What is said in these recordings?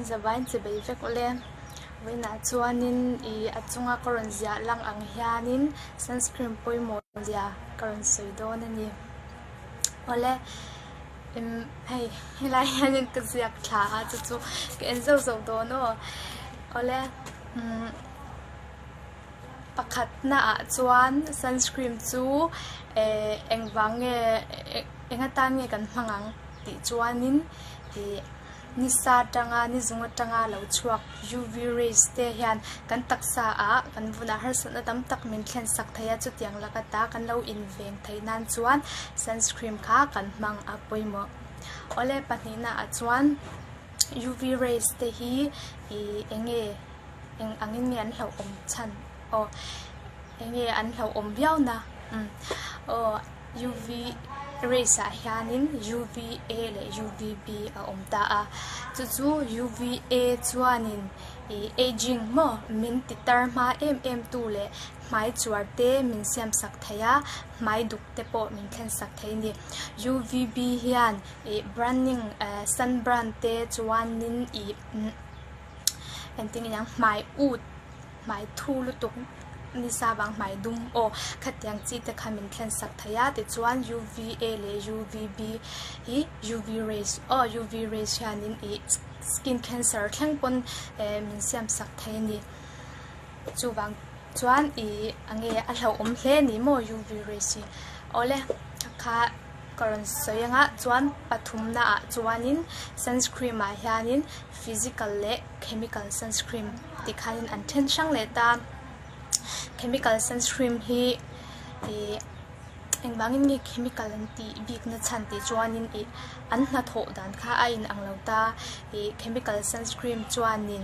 Zavaiin che bei vek awle. Vawiinah chuanin ih a chunga ka rawn ziah lang ang hianin sunscreen pawimawh zia ka rawn sawi dawn a ni. Awle imm hei helai hianin ka ziak thla a chu chu ka en zauh zauh dawn aw. Awle umm pakhatna ah chuan sunscreen chu eh engvang nge eng atan nge kan hmang ang tih chuanin ih Ni sa atanga ni zung atanga lo chhuak UV rays te hian kan taksa ah kan vunah harsatna tam tak min thlen sak thei a, chutiang laka ta kan lo inveng theih nan chuan sunscreen kha kan hmang a pawimawh. Awle pahnihna ah chuan UV rays te hi ih eng nge eng angin nge an hlauhawm chhan aw eng nge an hlauhawm viau na umm aw. UV rays ah hianin UVA leh UVB a awm ta a, chu chu UVA chuanin ih ageing maw min ti tar hma em em tu leh hmai chuar te min siam sak thei a, hmai duk te pawh min thlen sak thei a ni. UVB hian ih branding eh sunburn te chuanin ih engtin nge hmai ut. hmai thu lutuk nisa vang hmai dum aw khatiang chi te kha min thlen sak thei a tichuan UVA leh UVB hi UV rays aw UV rays hianin ih skin cancer thleng pawn eh min siam sak thei a ni chuvang chuan ih eng nge a hlauhawm hle a ni maw UV rays hi awle kha. Ka rawn sawi anga chuan pathumna ah chuanin sunscreen ah hianin physical leh chemical sunscreen tih khanin an then hrang leh ta. Chemical sunscreen hi ih engvangin nge chemical an tih bik na chhan tih chuanin ih an hnathawh dan kha a in ang lo ta. Ih chemical sunscreen chuanin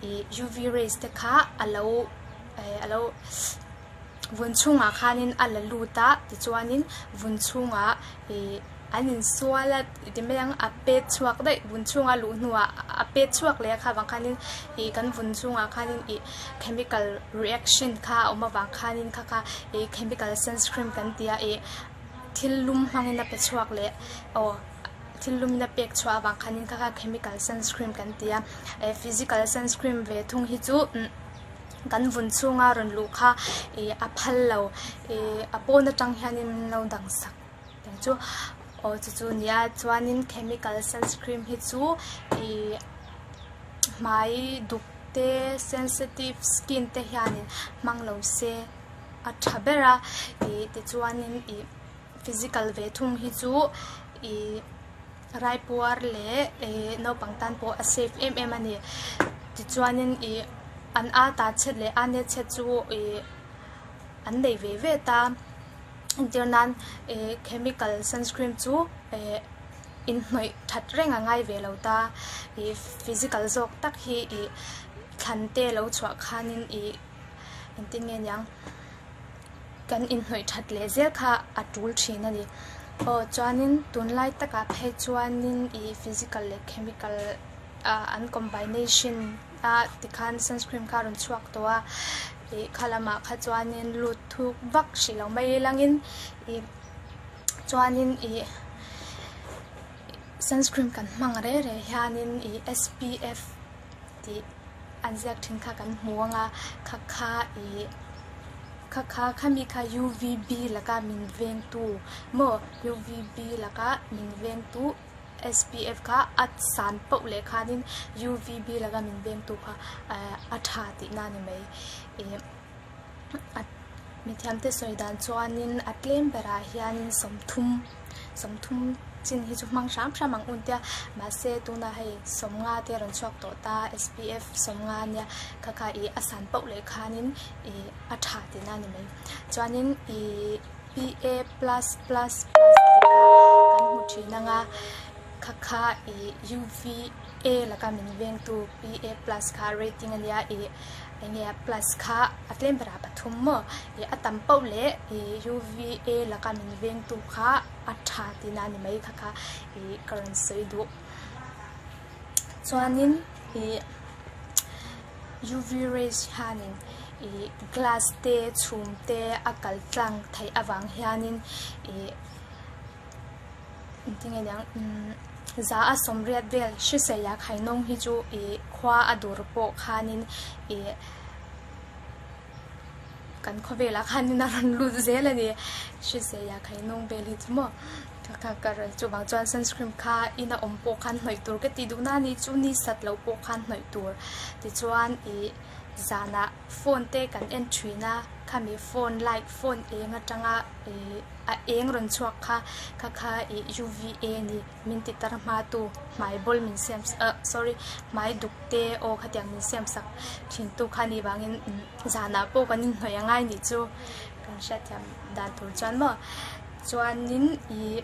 ih UV rays te kha a lo eh a lo. Vun chhungah khanin a la lut a tichuanin vun chhungah ih an insual a ti mai ang a pet chhuak daih vun chhunga luh hnuah a pet chhuak leh a kha vang khanin ih kan vun chhungah khanin ih chemical reaction kha a awm avang khanin kha kha ih chemical sunscreen kan ti a ih thil lum hmangin a pe chhuak leh aw thil lumin a pek chhuah avang khanin kha kha chemical sunscreen kan ti a eh physical sunscreen ve thung hi chu. Kan vun chhunga rawn luh kha ih a phal lo ih a pawn atang hianin min lo dang sak tih chu aw chu chu nia chuanin chemical sunscreen hi chu ih hmai duk te sensitive skin te hianin hmang lo se a tha ber a ih tichuanin ih physical ve thung hi chu ih. Raipuar leh ih naupang tan pawh a safe em em a ni. Tichuanin ih an ata chhet leh a net chhet chu ih an nei ve ve ta. Entir nan ih chemical sunscreen chu ih inhnawih that reng a ngai ve lo ta. Ih physical zawk tak hi ih thlan te lo chhuah khanin ih engtin nge niang. Kan inhnawih that leh zel kha a tul thin a ni. Aw chuanin tunlai takah phei chuanin ih physical leh chemical ah an combination a tikhan sunscreen kha a rawn chhuak tawh a ih kha lamah kha chuanin lut thuk vak hrih lo mai langin ih chuanin ih sunscreen kan hmang reh reh hianin ih S_P_F tih an ziak thin kha kan hmu ang a kha kha ih kha kha khami kha UVB laka min vengtu maw UVB laka min vengtu SPF kha a san pauh leh khanin UVB laka min vengtu kha eh a tha tihna a ni mai ih a mithiamte sawi dan chuanin a tlem berah hianin sawmthum. Sawmthum chin hi chu hmang hram hram ang un tia mahse tunah hei sawmnga te a rawn chhuak tawh ta SPF sawmnga ania kha kha ih a san pauh leh khanin ih a tha tihna a ni mai chuanin ih P_A plus plus plus tih kha kan hmu thin ang a kha kha ih U_V_A laka min vengtu P_A plus kha rating ania ih eng nge plus kha a tlem berah pathum maw ih a tam pauh leh ih UVA laka min vengtu kha a tha tihna a ni mai kha kha ih ka rawn sawi duh chuanin ih UV rays hianin ih glass te chhum te a kal tlang theih avang hianin ih engtin nge niang umm. 180 vel hrisei a khainawng hi chu ih khua a dur pawh khanin ih kan khawvelah khanin a rawn lut zel a ni. Hrisei a khainawng vel hi chu maw ka ka rawn chuvang chuan sunscreen kha ina awm pawh khan hnawih tur ka tih duh na a ni chu ni sat loh pawh khan hnawih tur tichuan ih zanah phone te kan en thin a khami phone light phone eng atanga ih a eng rawn chhuak kha kha kha ih U_V_A a ni min ti tar hma tu hmai bawl min siam ah sorry hmai duk te aw khatiang min siam sak thin tu kha ni vangin zanah pawh kan inhnawih a ngai nih chu kan hriatthiam dan tur chuan maw chuanin ih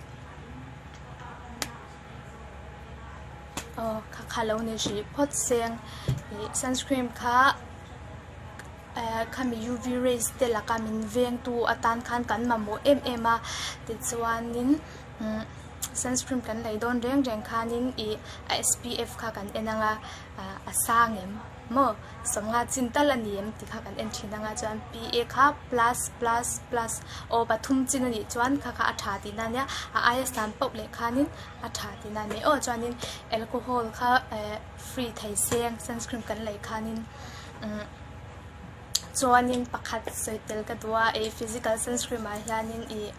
aw kha kha lo ni hrih phawt seng ih sunscreen kha eh khami U_V rays te laka min veng tu atan khan kan mamawh em em a tichuanin umm sunscreen kan lei dawn reng reng khanin ih a S_P_F kha kan en ang a ah a sang em maw sawmnga chin tal a ni em tih kha kan en thin ang a chuan P_A kha plus plus plus aw pathum chin a nih chuan kha kha a tha tihna a nia a aia san pauh leh khanin a tha tihna a ni aw chuanin alcohol kha eh free thei seng sunscreen kan lei khanin umm chuanin pakhat sawi tel ka duh a ih physical sunscreen ah hianin ih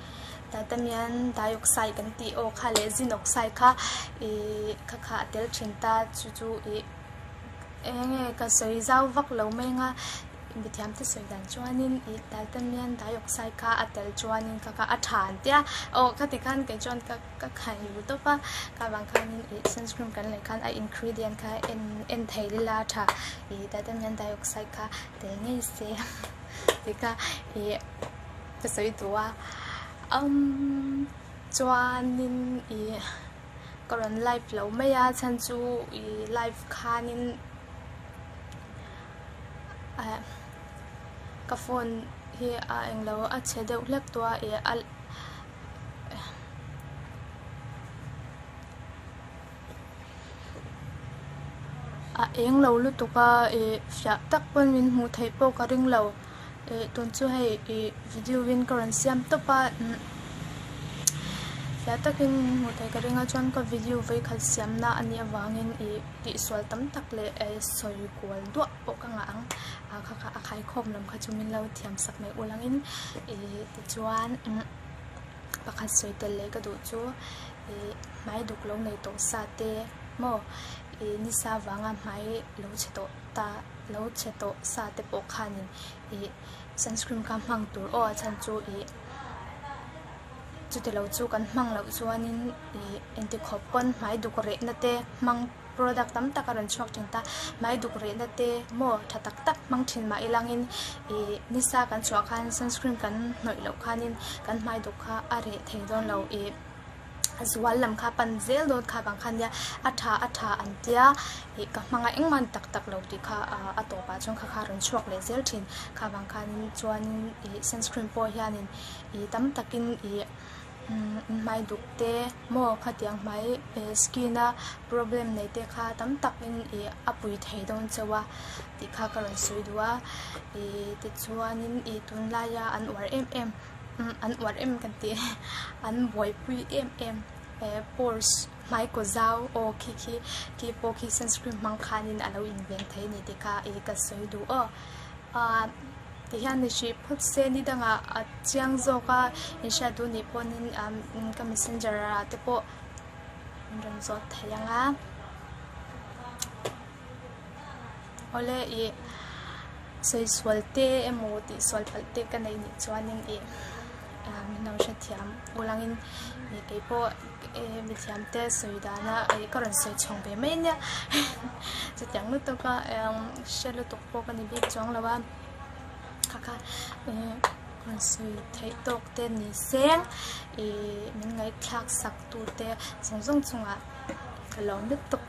titanium dioxide kan tih aw kha leh zinc oxide kha ih kha kha a tel thin ta chu chu ih eng nge ka sawi zau vak lo mai ang a mithiam te sawi dan chuanin ih titanium dioxide kha a tel chuanin kha kha a tha an tia aw khati khan kei chuan ka ka khaih lu tawp a kha vang khanin ih sunscreen kan leh khan a ingredient kha en en thei lila a tha ih titanium dioxide kha tel ngei se tih kha ih ka sawi duh a umm chuanin ih ka rawn live lo mai a chhan chu ih live khanin eh ka phone hi a englo a chhe deuh hlek tawh a ih a A eng lo lutuk a ih fiah tak pawn min hmuh theih pawh ka ring lo ih tun chu hei ih video in ka rawn siam tawp a fiah takin min hmuh theih ka ring a chuan ka video vawikhat siamna a nih avangin ih tihsual tam tak leh sawi kual duah pawh ka ngah ang a kha kha a khaikhawm lam kha chu min lo thiam sak mai ulangin ih tichuan. Pakhat sawi tel leh ka duh chu ih hmai duk lo nei tawh sa te maw ih nisa vanga hmai lo chhe tawh ta lo chhe tawh sa te pawh khanin ih sunscreen kha hmang tur aw a chhan chu ih chuti lo chu kan hmang loh chuanin ih engti khawp pawn hmai duk rehna te hmang. Product tam tak a rawn chhuak thin ta. Hmai duk rehna te maw tha tak tak hmang thin mah ilangin ih nisa kan chhuah khan sunscreen kan hnawih loh khanin kan hmai duk kha a reh thei dawn lo ih a zual lam kha pan zel dawn kha vang khan nia a tha a tha an tia ih ka hmang a engmah tak tak lo tih kha a tawpah chuan kha kha a rawn chhuak leh zel thin. Kha vang khanin chuanin ih sunscreen pawh hianin ih tam takin ih. Hmai duk te maw khatiang hmai skin a problem nei te kha tam tak in ih a pui thei dawn chauh a tih kha ka rawn sawi duh a ih tichuanin ih tunlaia an uar em em an uar em kan tih an buaipui em em eh pores hmai kaw zau aw khi khi khi pawh khi sunscreen hmang khanin a lo inveng thei a ni tih kha ih ka sawi duh aw ah. Tihian ni hrih phawt se ni dangah a chiang zawk a inhriat duh nih pawhin ka messenger ah te pawh an rawn zawt thei ang a. Awle ih sawi sual te emaw tih sual palh te ka neih nih chuanin ih min lo hrethiam ulangin ih keipawh mithiam te sawi dana ih ka rawn sawi chhawng ve mai ania chutiang lutuk a hre lutuk pawh ka ni bik chuang lo a kha kha ih rawn sawi theih tawk te ni seng ih min ngaihthlak sak tu te zawng zawng chungah ka lawm lutuk.